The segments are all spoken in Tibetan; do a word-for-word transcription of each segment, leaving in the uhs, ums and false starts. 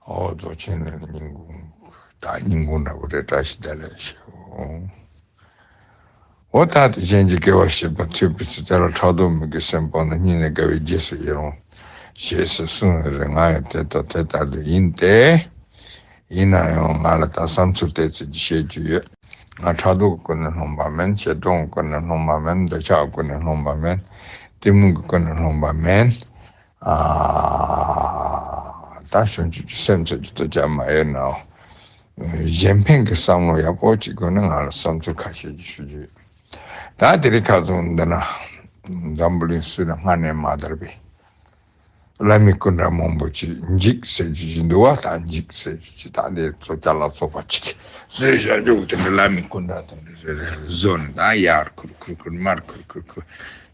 ཨོ་རྫོགས་ཆེན་ལས་ཉིན་གུང་། ད་ཉིན་གུང་འདྲ་པོ་རེད། བཀྲ་ཤིས་བདེ་ལེགས་ཞུ། འོ་ད་དེ་གཞན་གྱི་དགེ་བ་བྱེད་པ་ཐོས་པའི་ཚེ། དེ་ལ་ཕྲག་དོག་མི་དགེ་སེམས་སྤངས་ན། སྙིང་ནས་དགའ་བའི་རྗེས་སུ་ཡི་རང་། ཞེས་སུ་གསུངས་ཡོད་རེད། ང་ཡང་དེ་ལྟ་དེ་ལྟར་དུ་ཡིན་ཏེ། ཡིན་ན་ཡང་ང་ལ་ད་བསམ་ཚུལ་ཏོག་ཙམ་ཅིག་བཤད་རྒྱུ་ཡོད། ང་ཕྲག་དོག་གི་ཀུན་ནས་སློང་བ་མིན། ཞེ་སྡང་གི་ཀུན་ནས་སློང་བ་མིན། འདོད་ཆགས་ཀྱི་ཀུན་ནས་སློང་བ་མིན། གཏི་མུག་གི་ཀུན་ནས་སློང་བ་མིན། ཨ། ད་བྱང་ཆུབ་ཀྱི་སེམས་ཟེར་རྒྱུ་དེ་ཅང་མ་ཡོད་ནའང་། གཞན་ཕན་གྱི་བསམ་བློ་ཡག་པོ་ཅིག་དགོས་ན། ང་ལ་བསམ་ཚུལ་ཁ་ཤས་ཅིག་ཞུ་རྒྱུ་ཡོད། ད་དེ་རིང་ཁ་སང་འདི་ན་འཛམ་བུ་གླིང་སུ་ལ་སྔར་ནས་མ་དར་བའི་བླ་མའི་སྐུ་འདྲ་མང་པོ་ཅིག་འཇིགས་ཟེར་རྒྱུ་ཅིག་འདུག་བ། ད་འཇིགས་ཟེར་རྒྱུ་ཅིག་ད་འདི་ཚོ་ཅ་ལག་བཙོག་པ་ཅིག་བཟོས་བཞག་རྒྱུ་དེ་འདྲ། བླ་མའི་སྐུ་འདྲ་དེ་འདྲ་བཟོས་རེད། བཟོས་ནས་ད་ཡར་ཁུར་ཁུར་ཁུར་མར་ཁུར་ཁུར་ཁུར།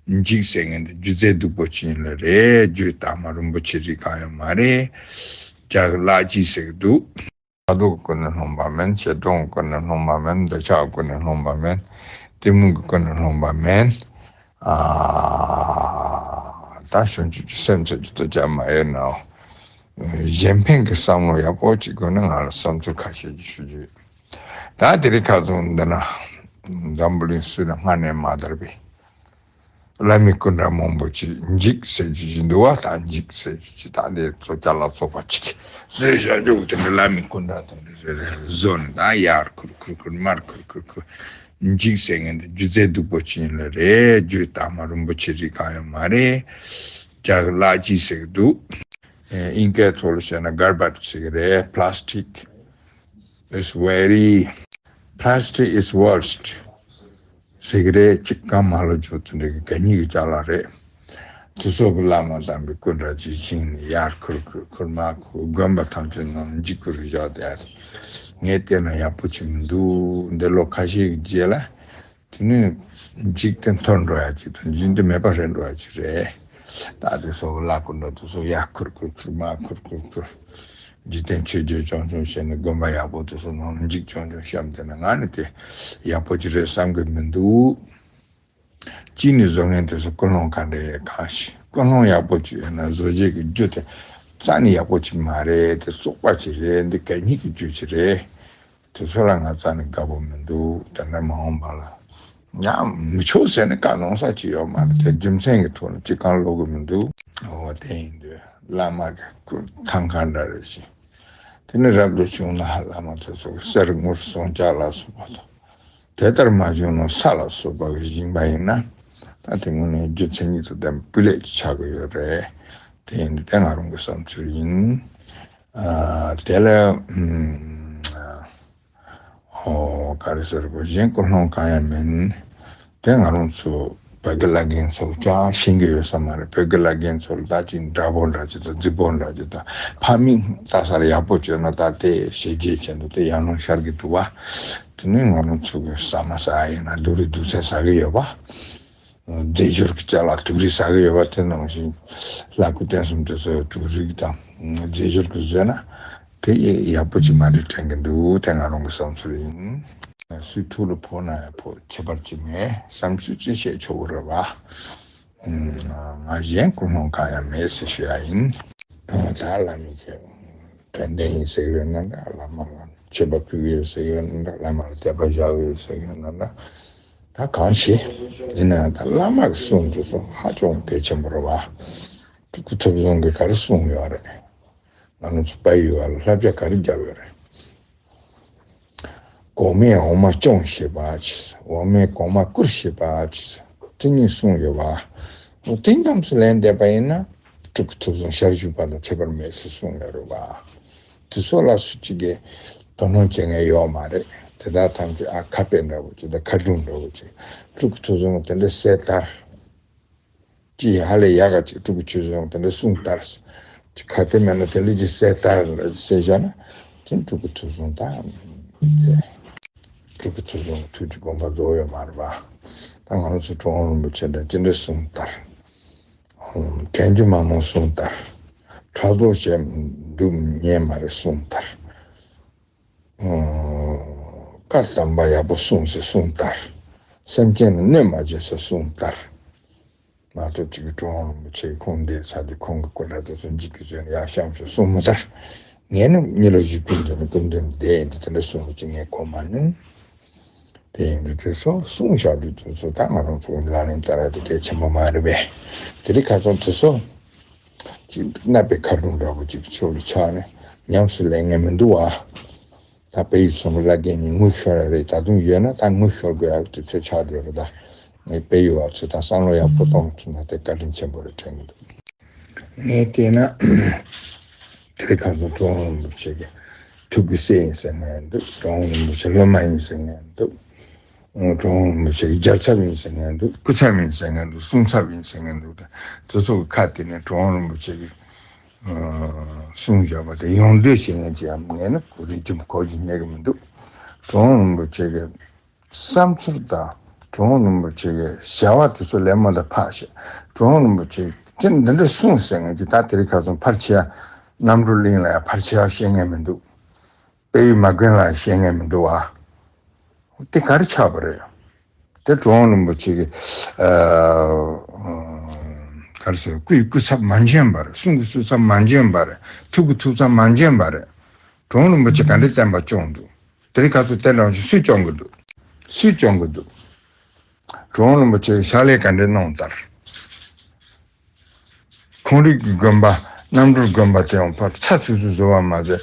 འཇིགས་ཟེར་མཁན་དེ་རྒྱུ་རྫས་སྡུག་པོ་ཅིག་ཡིན་ལ་རེད། རྒྱུ་དྭངས་མ་རིན་པོ་ཆེ་རིགས་གང་ཡང་མ་རེད། རྒྱ་གི་གླ་སྤྱི་ཟེར་གི་འདུག་ཕྲག་དོག་གི་ཀུན་ནས་སློང་བ་མིན། ཞེ་སྡང་གི་ཀུན་ནས་སློང་བ་མིན། འདོད་ཆགས་ཀྱི་ཀུན་ནས་སློང་བ་མིན། གཏི་མུག་གི་ཀུན་ནས་སློང་བ་མིན། ཨ། ད་བྱང་ཆུབ་ཀྱི་སེམས་ཟེར་རྒྱུ་དེ་ཅང་མ་ཡོད་ནའང་། གཞན་ཕན་གྱི་བསམ་བློ་ཡག་པོ་ཅིག་དགོས་ན། ང་ལ་བསམ་ཚུལ་ཁ་ཤས་ཅིག་ཞུ་རྒྱུ་ཡོད། ད་དེ་རིང་ཁ་སང་འདི་ན་འཛམ་བུ་གླིང་སུ་ལ་སྔར་ནས་མ་དར་བའི་བླ་མའི་སྐུ་འདྲ་མང་པོ་ཅིག་འཇིགས་ཟེར་རྒྱུ་ཅིག་འདུག་བ། ད་འཇིགས་ཟེར་རྒྱུ་ཅིག་ད་འདི་ཚོ་ཅ་ལག་བཙོག་པ་ཅིག་བཟོས་བཞག་རྒྱུ་དེ་འདྲ། བླ་མའི་སྐུ་འདྲ་དེ་འདྲ་བཟོས་རེད། བཟོས་ནས་ད་ཡར་ཁུར་ཁུར་ཁུར་མར་ཁུར་ཁུར་ཁུར། འཇིགས་ཟེར་མཁན་དེ་རྒྱུ་རྫས་སྡུག་པོ་ཅིག་ཡིན་ལ་རེད། རྒྱུ་དྭངས་མ་རིན་པོ་ཆེ་རིགས་གང་ཡང་མ་རེད། རྒྱ་གི་གླ་སྤྱི་ཟེར་གི་འདུག་ཨིན་སྐད་ཐོག་ལ་བཤད་ན་garbage ཟེར་གི་རེད། Plastic is very, plastic is worst ཟེར་གི་རེད། གཅིག་གང་མ་ལོ་ཆོག་དེ་འདྲ་གི་གད་སྙིགས་ཀྱི་ཅ་ལག་རེད། དེ་ཚོ་གི་བླ་མ་དམ་པའི་སྐུ་འདྲ་ཅིག་བཞེངས་ནས་ཡར་ཁུར་ཁུར་ཁུར་མར་ཁུར། དགོན་པ་ཐམས་ཅད་ནང་འཇིགས་སྐུལ་བཞག་བསྡད་ཡ་དེ་ངས་བལྟས་ན་ཡག་པོ་ཅིག་མི་འདུག་འདི་ལོ་ཁ་ཤས་ཀྱི་རྗེས་ལ་དེ་ནས་འཇིག་རྟེན་འཐོར་འགྲོ་ཡ་ཅིག་དང་འཇིག་རྟེན་མེད་པ་རེད་འགྲོ་ཡ་ཅིག་རེད། ད་དེ་ཚོ་བླ་སྐུ་འདྲ་དེ་ཚོ་ཡར་ཁུར་ཁུར་ཁུར་མར་ཁུར་ཁུར་ཁུར། འཇིག་རྟེན་ཆོས་བརྒྱད་ཆུང་ཆུང་བཤད་ནས་དགོན་པ་ཡག་པོ་དེ་ཚོ་ནང་འཇིག་ཆུང་ཆུང་བཤམས་བསྡད་ན་ང་ནི་དེ་ཡག་པོ་ཅིག་རེད་བསམ་གི་མི་འདུག་གཅིག་ནས་བཟོ་མཁན་དེ་ཚོ་ཀུན་སློང་ག་འདྲ་ཡོད་གང་ཤེས། ཀུན་སློང་ཡག་པོ་ཅིག་ཡོད་ན་བཟོ་བྱེད་ཀྱི་རྒྱུ་དེ་རྩ་ནས་ཡག་པོ་ཅིག་མ་རེད། དེ་བཙོག་པ་ཅིག་རེད། འདི་གད་སྙིགས་ཀྱི་རྒྱུ་ཅིག་རེད། དེ་ཚོ་ལ་ང་རྩ་ནས་དགའ་པོ་མི་འདུག་དེ་འདྲ་མ་འོངས་པ་ལ་ཡང་མི་ཆོག་ཟེར་ནས་བཀའ་གནང་ས་ཅིག་ཡོད་མ་རེད། དེ་རྒྱུ་མཚན་གྱི་ཐོག་ནས་ཅི་གང་ལོག་གི་མི་འདུག་འོ་དེ་ཡིན་དུས་བླ་མ་གི་སྐུ་ཐང་ཁ་འདྲ་རེ་བཞེངས། དེ་ནས་རབ་ཏུ་བྱུང་ན་བླ་མ་དེ་ཚོ་གི་གསེར་དངུལ་ཟངས་ལྕགས་ལ་སོགས་པ་དང་། དེ་ལྟར་མ་བྱུང་ན་ས་ལ་སོགས་པ་གི་བཞེངས་པ་ཡིན་ན། ད་དེ་དངོས་གནས་རྒྱུ་མཚན་ཉིད་དུ་ལྡན་པའི་སྤུས་ལེགས་ཀྱི་ཆགས་ཀྱི་ཡོད་རེད། དེ་ཡིན་དུས་དེ་ང་རང་གི་བསམ་ཚུལ་ཡིན། ཨ། དེ་ལ་ཨུམ། ཨོ། ག་རེ་ཟེར་དགོས། གཞན་ཀུན་སློང་གང་ཡང་མིན། དེ་ང་རང་ཚོ་བོད་ཀྱི་བླ་རྒན་ཚོ་ཅང་ཤེས་ཀྱི་ཡོད་ས་མ་རེད། བོད་ཀྱི་བླ་རྒན་ཚོ་ལ་ད་ཅིག་འདྲ་པོ་འདྲ་ཅིག་དང་རྫིག་པོ་འདྲ་ཅིག་དང་ཕ་མིས་ལྟ་སར་ཡག་པོ་བྱས་ན་ད་དེ་ཞེ་རྗེས་ཆེན་དུ་དེ་ཡང་སྣང་ཤར་གྱི་འདུག་བ། དེ་ནི་ང་རང་ཚོ་གི་ཟ་མ་ཟ་ཡིན་ན་སྡུག་རུས་སྡུག་ཚད་ཟ་གི་ཡོད་པ། རྫས་སྦྱོར་གྱི་ཅ་ལག་དུག་རིགས་ཟ་གི་ཡོད་པ་དེ་ནང་བཞིན་ལྷ་སྐུ་རྟེན་གསུམ་དེ་ཚོ་དུག་རིགས་དང་རྫས་སྦྱོར་གྱི་བཟོས་ན་དེ་ཡག་པོ་ཅིག་མ་རེད་དྲན་གྱི་འདུག་དེ་ང་རང་གི་བསམ་ཚུལ་ཡིན། སུའི་ཐུགས་ལ་ཕོག་ན་ཡང་ཕོག་ཁྱད་པར་ཅིག་མེད། བསམ་ཚུལ་ཅིག་བཤད་ཆོག་གི་རེད་བ། ང་གཞན་ཀུན་སློང་གང་ཡང་མེད་ཟེར་ཞུ་ཡ་ཡིན། ད་བླ་མའི་ཁྱེད་དྲན་རྟེན་ཡིན་ཟེར་གི་ཡོད་ན་འདྲ། བླ་མ་ལ་མཆོད་པ་ཕུལ་གི་ཡོད་ཟེར་གི་ཡོད་ན་འདྲ། བླ་མ་ལ་དད་པ་བཞག་གི་ཡོད་ཟེར་གི་ཡོད་ན་འདྲ། ད་གང་ཞིག་ཡིན་ན་ཡང་ད་བླ་མ་གི་གསུང་དེ་ཚོ་ཧ་ཅང་གལ་ཆེན་པོ་རེད་བ། སྤྲུལ་སྐུ་ཐུབ་བཟང་གིས་ག་རེ་གསུངས་ཡོད་རེད། ང་རང་ཚོ་དཔལ་ཡུལ་བ་ལ་བསླབ་བྱ་ག་རེ་བརྒྱབ་ཡོད་རེད། གོང་མས་འོག་མ་སྐྱོང་ཤེས་པ་ཅིག་འོག་མས་གོང་མ་བཀུར་ཤེས་པ་ཅིག་དེ་གཉིས་གསུངས་ཡོད་བ། དེ་ཉམས་སུ་ལེན་བསྡད་པ་ཡིན་ན་སྤྲུལ་སྐུ་ཐུབ་བཟང་ཞལ་བཞུགས་པ་དང་ཁྱད་པར་མེད་ཟེར་གསུངས་ཡོད་རེད་བ། དེ་ཚོ་ལ་སུ་གཅིག་གིས་དོ་སྣང་བྱེད་མཁན་ཡོད་མ་རེད། དེ་དག་ཐམས་ཅད་ཨ་ཁ་དཔེ་འདྲ་བོ་ཅིག་དང་ཁ་སྒྲུང་འདྲ་བོ་ཅིག་སྤྲུལ་སྐུ་ཐུབ་བཟང་དེ་འདྲ་གསལ་ལྟར། ཅི་ཧ་ལས་ཡག་ག་ཅིག་སྤྲུལ་སྐུ་ཆོས་བཟང་དེ་འདྲ་གསུང་ལྟར། ཅི་ཁ་དེ་མེད་ན་དེ་འདྲ་ཅིག་གསལ་ལྟར་ཟེར་བཞག་ན། དེ་སྤྲུལ་སྐུ་ཐུབ་བཟང་དང་། སྤྲུལ་སྐུ་ཐུབ་བཟང་ཐུགས་ཀྱི་དགོངས་པ་རྫོགས་ཡོད་མ་རེད་པ། ད་ང་རང་ཚོ་ཀྲུང་དབྱང་རིན་པོ་ཆེ་འདྲ་ཅི་འདྲ་གསུང་ལྟར། གན་རྒྱ་མ་མང་གསུང་ལྟར། ཕྲག་དོག་བྱས་འདུག་ཉན་མ་རེད་གསུང་ལྟར། བཀའ་དམ་པ་ཡག་པོ་གསུངས་ཟེར་གསུངས་ལྟར། སེམས་ཅན་ལ་གནོད་མ་བྱེད་ཟེར་གསུངས་ལྟར། མ་གཏོགས་ཅིག་གི་ཀྲུང་དབྱང་རིན་པོ་ཆེ་ཁོང་འདས་ཚར་དུས་ཁོང་གི་སྐུ་འདྲ་དེ་ཚོ་འཇིགས་ཀྱི་བཟོས་ནས་ཡར་བཤམས་ཤོག་གསུངས་མ་ལྟར། ངས་ནི་མི་ལ་གཞིགས་སྐུལ་འདོན་སྐུལ་འདོན་བསྡད་ཡིན་དུས་དེ་འདྲ་གསུང་རོགས་ཅིག་ངས་གོ་མ་མྱོང་། དེ་ཡིན་དུས་དེ་ཚོ་གསུང་བཞག་དུས་དེ་ཚོ་ད་ང་རང་ཚོ་ལག་ལེན་བསྟར་ཡ་དེ་གལ་ཆེན་པོ་མ་རེད་པས། དེ་རིང་ཁ་སང་དེ་ཚོ་ཅིག་གནའ་དཔེ་ཁ་རྡུང་འདྲ་པོ་ཅིག་ཕྱོགས་ལ་ཆགས་ནས་ཉམས་སུ་ལེན་ངེས་མི་འདུག་བ། ད་དཔལ་ཡུལ་ཚོང་གི་བླ་རྒན་ནི་ངུ་ཤོར་ར་རེད། ད་དུང་ཡོད་ན་ད་ངུ་ཤོར་དགོས་ཡག་དུས་ཚོད་ཆགས་བསྡད་རེད། ད་ངས་དཔལ་ཡུལ་བ་ཚོས་ད་བསམ་བློ་ཡག་པོ་གཏོང་ཐུབ་ན་དེ་བཀའ་དྲིན་ཆེན་པོ་རེད་དྲན་གྱི་འདུག་ངས་བལྟས་ན་དེ་རིང་ཁ་སང་གྲུབ་དབང་རིན་པོ་ཆེ་གི་ཐུགས་ཀྱི་སྲས་ཡིན་ཟེར་མཁན་འདུག་གྲུབ་དབང་རིན་པོ་ཆེ་སློབ་མ་ཡིན་ཟེར་མཁན་འདུག་གྲུབ་དབང་རིན་པོ་ཆེ་གི་རྒྱལ་ཚབ་ཡིན་ཟེར་མཁན་འདུག་སྐུ་ཚབ་ཡིན་ཟེར་མཁན་འདུག་གསུང་ཚབ་ཡིན་ཟེར་མཁན་འདུག་ད་དེ་ཚོ་གི་ཁ་དེ་ནས་གྲུབ་དབང་རིན་པོ་ཆེ་གི་གསུང་བཞག་པ་དེ་ཡོངས་བསྡུས་བྱེད་མཁན་ཅིག་ཡང་ངས་ནི་གོ་རིག་ཅིག་གོ་རྒྱུ་རྙེད་གི་མི་འདུག་གྲུབ་དབང་རིན་པོ་ཆེ་གི་བསམ་ཚུལ་དང་གྲུབ་དབང་རིན་པོ་ཆེ་གི་བྱ་བ་དེ་ཚོ་ལད་མོ་ལ་ཕར་བཞག་གྲུབ་དབང་རིན་པོ་ཆེ་ཅི་འདི་འདྲ་གསུངས་ཟེར་མཁན་ཅིག་ད་དེ་རིང་ཁ་སང་ཕལ་ཆེར་རྣམ་གྲོལ་གླིང་ལ་ཡང་ཕལ་ཆེར་བཤད་མཁན་མི་འདུག་དཔལ་ཡུལ་མ་དགོན་ལ་བཤད་མཁན་མི་འདུག་བ། དེ་ག་རེ་ཆགས་པ་རེད། དེ་གྲུབ་དབང་རིན་པོ་ཆེ་གི་ཨ་ག་རེ་ཟེར། སྐུའི་སྐུ་ཚབ་མ་འཇོན་པ་རེད། གསུང་གི་གསུང་ཚབ་མ་འཇོན་པ་རེད། ཐུགས་ཀྱི་ཐུགས་ཚབ་མ་འཇོན་པ་རེད། གྲུབ་དབང་རིན་པོ་ཆེ་ག་འདྲའི་བསྟན་པ་སྐྱོང་འདུག་དེ་རིང་ཁ་སང་བསྟན་གྲགས་ཆོས་སྐྱོང་གི་འདུག་སུས་སྐྱོང་གི་འདུག་གྲུབ་དབང་རིན་པོ་ཆེ་གི་ཕྱག་ལས་ག་འདྲའི་གནང་དར། ཁོང་རིགས་ཀྱི་དགོན་པ་རྣམ་གྲོལ་དགོན་པ་དེ་ཡང་ཕར་ཆ་ཚུགས་ཚུགས་བཟོ་བ་མ་ཟད།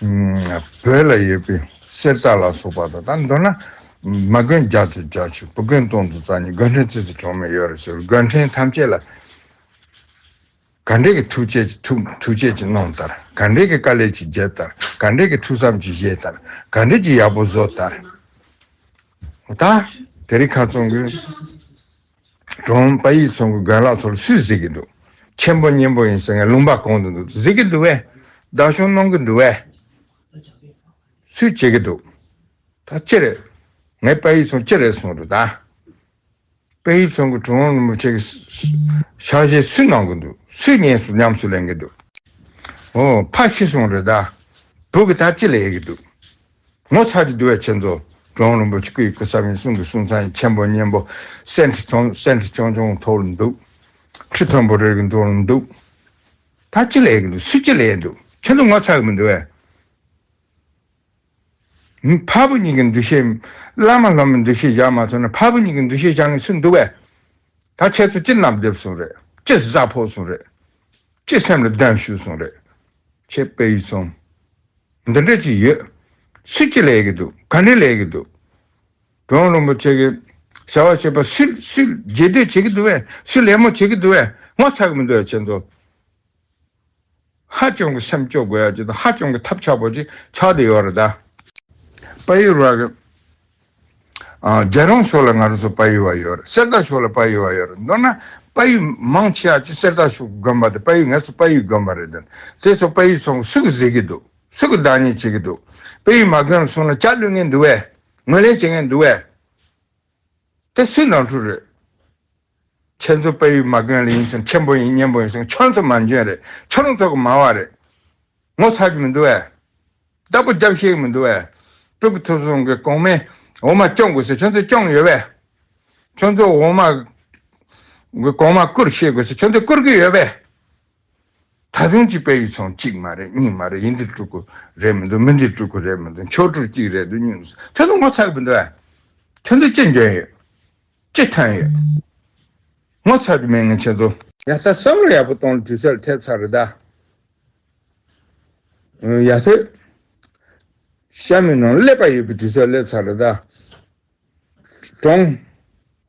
ཨུམ། བོད་ལ་ཡོད་པའི་གསེར་རྟ་ལ་སོགས་པ་དང་ད་མདོར་ན་མ་དགོན་བརྒྱ་ཚོ་བརྒྱད་ཅུ། བུ་དགོན་སྟོང་དུ་རྩ་གཉིས། དགོན་ཕྲན་ཚེ་ཚེ་གྲངས་མེད་ཡོད་རེད་ཟེར། དགོན་ཕྲན་ཐམས་ཅད་ལ་ག་འདྲས་ཀྱི་ཐུགས་རྗེ་ཐུགས་ཐུགས་རྗེ་ཅིག་གནང་དར། ག་འདྲས་ཀྱི་དཀའ་ལས་ཅིག་བརྒྱབ་དར། ག་འདྲས་ཀྱི་ཐུགས་བསམ་ཅིག་བཞེས་དར། ག་འདྲས་ཀྱི་ཡག་པོ་བཟོ་དར། ད་དེ་རིང་ཁ་སང་གི་གྲོང་དཔལ་ཡུལ་ཚང་གི་དགོན་ལག་ཚོ་ལ་སུས་གཟིགས་ཀྱི་འདུག་ཆེན་པོ་གཉན་པོ་ཡིན་ཟེར་མཁན་ལུང་པ་གང་དུ་འདུག་གཟིགས་ཀྱི་འདུག་བས། བདག་སྐྱོང་གནང་གི་འདུག་བས། སུས་བྱེད་ཀྱི་འདུག་ད་ཅི་རེད། ངས་དཔལ་ཡུལ་ཚང་ཅི་རེད་གསུངས་འདུག་ད། དཔལ་ཡུལ་ཚང་གི་གྲུབ་དབང་རིན་པོ་ཆེ་གི་ཕྱག་བཞེས་སུས་གནང་གི་འདུག་སུས་ཉམས་སུ་ཉམས་སུ་ལེན་གྱི་འདུག་འོ་ཕ་ཤི་སོང་རེད་ད། བུ་གི་ད་ཅི་ལས་ཀྱི་འདུག་ངོ་ཚ་གི་འདུག་བས་ཁྱེད་ཚོ། གྲུབ་དབང་རིན་པོ་ཆེ་སྐུའི་སྐུ་ཚབ་ཡིན། གསུང་གི་གསུང་ཚབ་ཡིན། ཆེན་པོ་གཉན་པོ་སེང་ཁྲི་ཆུང་སེང་ཁྲི་ཆུང་ཆུང་ཐོག་ལ་འདུག་ཁྲི་མཐོན་པོ་རེད་གི་འདུག་ལ་འདུག་ད་ཅི་ལས་ཀྱི་འདུག་སུས་ཅི་ལས་འདུག་ཁྱེད་ཚོ་ངོ་ཚ་གི་མི་འདུག་བས། ཕ་བུ་གཉིས་ཀྱི་འདུ་ཤེས། བླ་མ་སློབ་མའི་འདུ་ཤེས་བཞག་མ་ཐུབ་ན་ཕ་བུ་གཉིས་ཀྱི་འདུ་ཤེས་བཞག་མཁན་སུ་འདུག་བས། ད་ཁྱེད་ཚོ་ཅི་གནམ་རྡིབ་སོང་རེད། ཅི་གཟའ་ཕོག་སོང་རེད། ཅི་སེམས་ལ་གདོན་ཞུགས་སོང་རེད། ཁྱེད་དཔེ་ཡིས་སོང་། འདི་འདྲ་ཅིག་ཡོད། སུས་ཅི་ལས་ཀྱི་འདུག་ག་འདྲས་ལས་ཀྱི་འདུག་གྲུབ་དབང་རིན་པོ་ཆེ་གི་བྱ་བ་བྱེད་པ་སུས་སུས་རྗེས་ཟློས་བྱེད་ཀྱི་འདུག་བས། སུས་ལད་མོ་བྱེད་ཀྱི་འདུག་བས། ངོ་ཚ་གི་མི་འདུག་བས་ཁྱེད་ཚོ། ཧ་ཅང་གི་སེམས་སྐྱོ་དགོས་ཡ་ཅིག་དང་ཧ་ཅང་གི་ཐབས་ཆག་པོ་ཅིག་ཆགས་བསྡད་ཡོད་རེད་ད། དཔལ་ཡུལ་བ་གི། ཨ། རྒྱལ་རོང་ཕྱོགས་ལ་ང་རང་ཚོ་དཔལ་ཡུལ་བ་ཡོད་རེད། གསེར་རྟ་ཕྱོགས་ལ་དཔལ་ཡུལ་བ་ཡོད་རེད། མདོར་ན་དཔལ་ཡུལ་མང་ཆེ་བ་ཅིག་གསེར་རྟ་ཕྱོགས་དགོན་པ་དེ་དཔལ་ཡུལ། ངེད་ཚོ་དཔལ་ཡུལ་དགོན་པ་རེད་དེ། དེ་ཚོ་དཔལ་ཡུལ་ཚང་སུ་གིས་གཟིགས་ཀྱི་འདུག་སུ་གིས་བདག་གཉེར་བྱེད་ཀྱི་འདུག་དཔལ་ཡུལ་མ་དགོན་ལ་སོང་ན་ཇ་བླུག་མཁན་འདུག་བས། ངོས་ལེན་བྱེད་མཁན་འདུག་བས། དེ་སུའི་ནོར་འཁྲུལ་རེད། ཁྱེད་ཚོ་དཔལ་ཡུལ་མ་དགོན་ལ་ཡིན་ཟེར། ཆེན་པོ་ཡིན་གཉན་པོ་ཡིན་ཟེར། ཁྱོད་ཚོ་མ་འཇོན་རེད། ཁྱོད་རང་ཚོ་གི་མ་བ་རེད། ངོ་ཚ་གི་མི་འདུག་བས། བདག་པོ་རྒྱབ་ཤེས་གི་མི་འདུག་བས། སྤྲུལ་སྐུ་ཐུབ་བསྟན་གི་གོང་མས་འོ་མ་སྐྱོང་དགོས་ཟེར། ཁྱོད་ཚོ་སྐྱོང་ཡོད་བས། ཁྱོད་ཚོ་འོ་མ་གི་གོང་མ་བསྐུར་ཤེས་དགོས་ཟེར། ཁྱོད་ཚོ་བསྐུར་གི་ཡོད་བས། ད་དུང་ཅིག་དཔལ་ཡུལ་ཚང་གཅིག་མ་རེད། གཉིས་མ་རེད། ཡིན་འདི་སྤྲུལ་སྐུ་རེད་མི་འདུག་མི་འདི་སྤྲུལ་སྐུ་རེད་མི་འདུག་མཆོག་སྤྲུལ་གཅིག་རེད་འདུག་གཉིས་མི་འདུག་ཁྱོད་ཚོ་ངོ་ཚ་གི་མི་འདུག་བས། ཁྱོད་ཚོ་ཅི་འཇོན་ཡོད། ཅི་ཐོན་ཡོད། ངོ་ཚ་གི་མེད་ངས་ཁྱེད་ཚོ། ཡ་ད་བསམ་བློ་ཡག་པོ་གཏོང་དུས་ཚོད་ལ་ཐེབས་ཚར་རེད་ད། ཡ་ཐོད། ཤ་མི་ནང་ཀླད་པ་ཡོད་པའི་དུས་ཚོད་སླེབས་ཚར་རེད་ད། གྲོང་།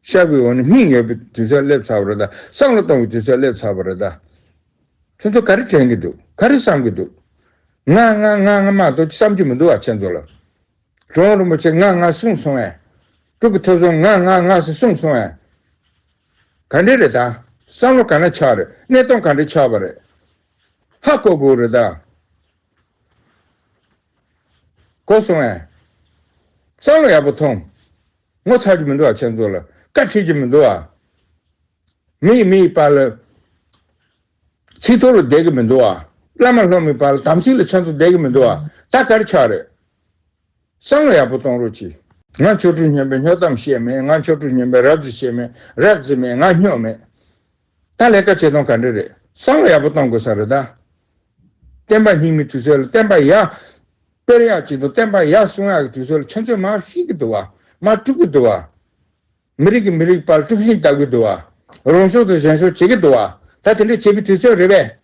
ཤ་བའི་འོག་ནས་སྙིང་ཡོད་པའི་དུས་ཚོད་སླེབས་ཚར་བ་རེད་ད། བསམ་བློ་གཏོང་བའི་དུས་ཚོད་སླེབས་ཚར་བ་རེད་ད། ཁྱེད་ཚོ་ག་རེ་དྲན་གྱི་འདུག་ག་རེ་བསམ་གྱི་འདུག་ང་ང་ང་ང་མ་གཏོགས་བསམ་རྒྱུ་མི་འདུག་བ་ཁྱེད་ཚོ་ལ། གྲུབ་དབང་རིན་པོ་ཆེ་ང་ང་གསུངས་སོང་ངས། སྤྲུལ་སྐུ་ཐུབ་བསྟན་ང་ང་ང་ཟེར་གསུངས་སོང་ངས། ག་འདྲས་རེད་ད། བསམ་བློ་ག་འདྲ་ཆགས་རེད། གནས་སྟངས་ག་འདྲ་ཆགས་པ་རེད། ཧ་གོ་དགོས་རེད་ད། གོ་སོང་ངས། བསམ་བློ་ཡག་པོ་ཐོངས། ངོ་ཚ་རྒྱུ་མི་འདུག་བ་ཁྱེད་ཚོ་ལ། བཀའ་ཁྲིད་རྒྱུ་མི་འདུག་བ། མིའི་མིའི་བར་ལ་ཚིག་ཐོག་ལ་བསྡད་ཀྱི་མི་འདུག་བ། བླ་མ་སློབ་མའི་བར་ལ་དམ་ཚིག་ལ་ཁྱེད་ཚོ་བསྡད་ཀྱི་མི་འདུག་བ། ད་ག་རེ་ཆགས་རེད། བསམ་བློ་ཡག་པོ་གཏོང་རོགས་གྱིས། ང་མཆོག་སྤྲུལ་སྨྱོན་པས་སྨྱོ་གཏམ་བཤད་མེད། ང་མཆོག་སྤྲུལ་སྨྱོན་པས་ར་བཟི་བཤད་མེད། ར་བཟི་མེད། ང་སྨྱོ་མེད། ད་ལས་ཀ་བྱེད་སྟངས་ག་འདྲ་རེད། བསམ་བློ་ཡག་པོ་གཏོང་དགོས་ས་རེད་ད། བསྟན་པ་སྙིང་མེད་དུས་ཚོད་ལ་བསྟན་པ་ཡར་སྤེལ་ཡག་ཅིག་དང་བསྟན་པ་ཡར་སྲུང་ཡག་གི་དུས་ཚོད་ལ་ཁྱོད་ཚོས་མར་བཤིག་གི་འདུག་བ། མར་དཀྲུག་གི་འདུག་བ། མི་རིགས་ཀྱི་མི་རིགས་བར་དཀྲུག་ཤིང་བཏབ་ཀྱི་འདུག་བ། རང་ཕྱོགས་དང་གཞན་ཕྱོགས་བྱེད་ཀྱི་འདུག་བ། ད་དེ་འདྲ་བྱེད་པའི་དུས་ཚོད་རེད་པས།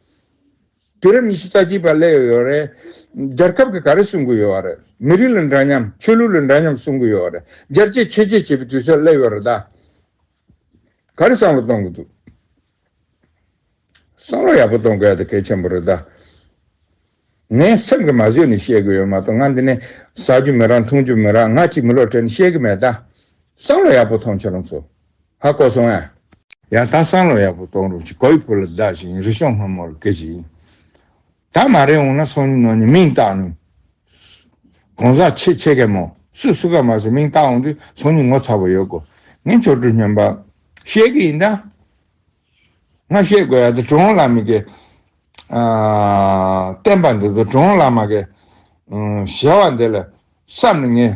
དུས་རབས་ཉི་ཤུ་རྩ་གཅིག་པ་སླེབས་ཡོད་རེད། རྒྱལ་ཁབ་ཀྱིས་ག་རེ་གསུང་གི་ཡོད་རེད། མི་རིགས་ལ་འདྲ་མཉམ། ཆོས་ལུགས་ལ་འདྲ་མཉམ་གསུང་གི་ཡོད་རེད། རྒྱལ་གཅེས་ཆོས་གཅེས་བྱེད་པའི་དུས་ཚོད་སླེབས་ཡོད་རེད་ད། ག་རེ་བསམ་བློ་གཏོང་གི་འདུག་བསམ་བློ་ཡག་པོ་གཏོང་དགོས་ཡ་དེ་གལ་ཆེན་པོ་རེད་ད། ངས་སེམས་ཀྱིས་མ་བཟོད་ནས་བཤད་གི་ཡོད་མ་གཏོགས། ང་འདི་ནས་ཟ་རྒྱུ་མི་རག་འཐུང་རྒྱུ་མི་རག་ང་གཅིག་མི་ལོ་དྲན་ནས་བཤད་གི་མེད་ད། བསམ་བློ་ཡག་པོ་ཐོངས་ཁྱེད་རང་ཚོ། ཧ་གོ་སོང་ཨ། ཡ་ད་བསམ་བློ་ཡག་པོ་གཏོང་རོགས་གྱིས། གོ་ཡི་བུ་ལ་བདག་ཞིང་རི་ཤོང་སྔོན་མོར་སྐད་ཅིག་ཡིན། ད་མ་རེད་འོང་ན་སང་ཉིན་གནངས་ཉིན་མིང་བཏགས་ནས། གང་ཟག་ཆེ་ཆེ་གེ་མོ་སུ་སུ་ག་མ་ཟེར་མིང་བཏགས་འོང་དུས་སང་ཉིན་ངོ་ཚ་པོ་ཡོད་གོ། ངས་མཆོག་སྤྲུལ་སྨྱོན་པ་བཤད་གི་ཡིན་ད། ང་བཤད་དགོས་ཡ་དེ་གྲུབ་དབང་བླ་མ་གི་ཨ་བསྟན་པ་འདི་ཚོ་གྲུབ་དབང་བླ་མ་གི་ཨ་ཞལ་བ་འདི་ལ་བསམ་ནས་ངས།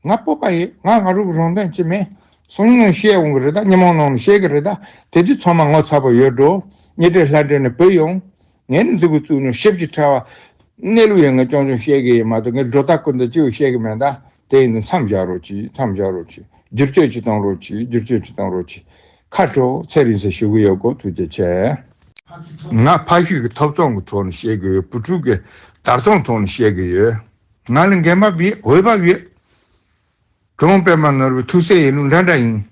ང་སྤོབས་པ་ཡོད། ང་ང་རུ་གི་རང་དོན་ཅི་མེད། སང་ཉིན་བཤད་འོང་གི་རེད་ད། ཉིན་མོ་ནང་ནས་བཤད་གི་རེད་ད། དེ་དུས་ཚང་མ་ངོ་ཚ་པོ་ཡོད་འགྲོ། གཉིས་འདྲེས་ལྷ་འདྲེས་ནས་བུད་ཡོང་། ངས་ནི་མཛུ་གུ་བཙུགས་ནས་ཞིབ་ཅིག་ཕྲ་བ། གནས་ལུགས་ཡང་ངས་རྐྱང་རྐྱང་བཤད་གི་ཡིན་མ་གཏོགས་ངས་སྒྲོ་བཏགས་སྐུར་འདེབས་ཅི་ཡང་བཤད་གི་མེད་ད། དེ་ཡིན་དུས་མཚམས་བཞག་རོགས་གྱིས། མཚམས་བཞག་རོགས་གྱིས། བསྒྱུར་བཅོས་ཅིག་གཏོང་རོགས་གྱིས། བསྒྱུར་བཅོས་ཅིག་གཏོང་རོགས་གྱིས། ཁ་དྲོ་ཚེ་རིང་ཟེར་ཞུ་གི་ཡོད་གོ། ཐུགས་རྗེ་ཆེ། ང་ཕ་ཤུལ་གྱི་ཐོབ་ཐང་གི་ཐོག་ནས་བཤད་གི་ཡོད། བུ་ཕྲུག་གི་བདག་དབང་ཐོག་ནས་བཤད་གི་ཡོད། ང་ལ་འགན་བབ་ཡོད། འོས་བབ་ཡོད། གྲུབ་དབང་པདྨ་ནོར་བུའི་ཐུགས་སྲས་ཡིན་ལུགས་འདྲ་འདྲ་ཡིན།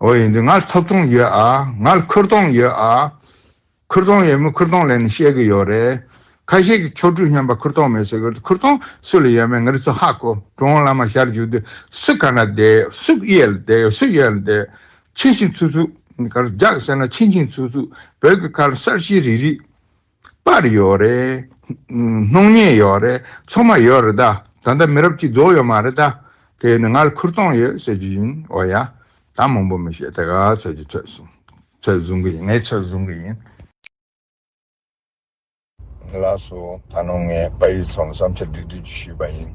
འོ་ཡིན་དུས་ང་ལ་ཐོབ་ཐང་ཡོད་ཨ། ང་ལ་ཁུར་སྟོང་ཡོད་ཨ། ཁུར་སྟོང་ཡོད་མེད་ཁུར་སྟོང་ལེན་ནས་བཤད་གི་ཡོད་རེད། ཁ་ཤས་ཀྱིས་མཆོག་སྤྲུལ་སྨྱོན་པ་ཁུར་སྟོང་མེད་ཟེར་གི་རེད། ཁུར་སྟོང་སུ་ལ་ཡོད་མེད་ང་རང་ཚོ་ཧ་གོ། གྲུབ་དབང་བླ་མ་ཞལ་བཞུགས་དུས་སུ་ག་ན་བསྡད། སུ་གཡས་ལ་བསྡད། སུ་གཡོན་ལ་བསྡད། ཕྱིན་ཕྱིན་ཚུགས་ཚུགས་གར་རྒྱག་ཟེར་ན་ཕྱིན་ཕྱིན་ཚུགས་ཚུགས། བོད་ཀྱི་ཁ་ལ་གསར་བཤད་རིག་རིག་པར་ཡོད་རེད། སྣང་བརྙན་ཡོད་རེད། ཚང་མ་ཡོད་རེད་ད། ད་ལྟ་མི་རབས་གཅིག་རྫོགས་ཡོད་མ་རེད་ད། དེ་ནི་ང་ལ་ཁུར་སྟོང་ཡོད་ཟེར་རྒྱུ་ཡིན། འོ་ཡ། ད་མང་པོ་མི་བཤད། དེ་ག་ཚོད་ཀྱི་ཚོད་བཟུང་། ཚོད་བཟུང་གི་ཡིན། ངས་ཚོད་བཟུང་གི་ཡིན། ལགས་སོ། ད་ནང་ངས་དཔལ་ཡུལ་ཚང་ལ་བསམ་འཆར་སྒྲིག་སྡུད་ཅིག་ཞུས་པ་ཡིན།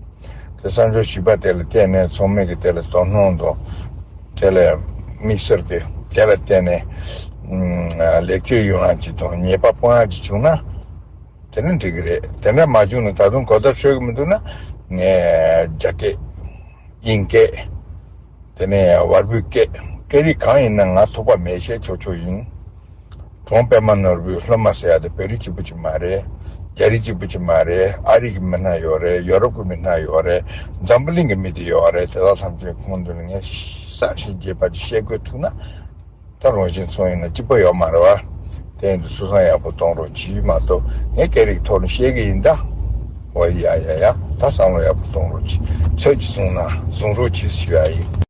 དེ་བསམ་འཆར་ཞུས་པ་དེ་ལ་བརྟེན་ནས་ཚང་མས་ཀྱི་དེ་ལ་དོ་སྣང་དང་། དེ་ལ་དམིགས་བསལ་གྱི་དེ་ལ་བརྟེན་ནས་ཨ་ལེགས་བཅོས་ཡོང་ཡག་ཅིག་དང་ཉེས་པ་སྤོང་ཡག་ཅིག་བྱུང་ན། དེ་ནི་འགྲིག་གི་རེད། དེ་འདྲ་མ་བྱུང་ན། ད་དུང་གོ་བརྡ་འཕྲོད་ཀྱི་མི་འདུག་ན། ངས་རྒྱ་སྐད། དབྱིན་སྐད། དེ་ནས་བལ་པོའི་སྐད། སྐད་རིགས་གང་ཡིན་ན་ང་ཐོགས་པ་མེད། བཤད་ཆོག་ཆོག་ཡིན། གྲུབ་དབང་པདྨ་ནོར་བུའི་སློབ་མ་ཟེར་ཡ་དེ་བོད་རིགས་གཅིག་པུ་གཅིག་མ་རེད། རྒྱ་རིགས་གཅིག་པུ་གཅིག་མ་རེད། ཨ་རི་གི་མི་སྣ་ཡོད་རེད། ཡོ་རོབ་གི་མི་སྣ་ཡོད་རེད། འཛམ་བུ་གླིང་གི་མི་དེ་ཡོད་རེད། དེ་དག་ཐམས་ཅད་ཁོང་མདུན་ལ་ངས་གསལ་ཞིང་རྒྱས་པ་ཅིག་བཤད་དགོས་ཐུག་ན། ད་རང་བཞིན་སོང་ཡིན་ན་སྐྱིད་པོ་ཡོད་མ་རེད་བ། དེ་ཡིན་དུས་ཚུལ་བཟང་ཡག་པོ་གཏོང་རོགས་གྱིས་མ་གཏོགས། ངས་སྐད་རིགས་ཐོག་ནས་བཤད་གི་ཡིན་ད། འོ་ཡ་ཡ་ཡ། ད་བསམ་བློ་ཡག་པོ་གཏོང་རོགས་གྱིས། ཚོད་ཅིག་བཟུང་ན་བཟུང་རོགས་གྱིས་ཞུ་ཡ་ཡིན།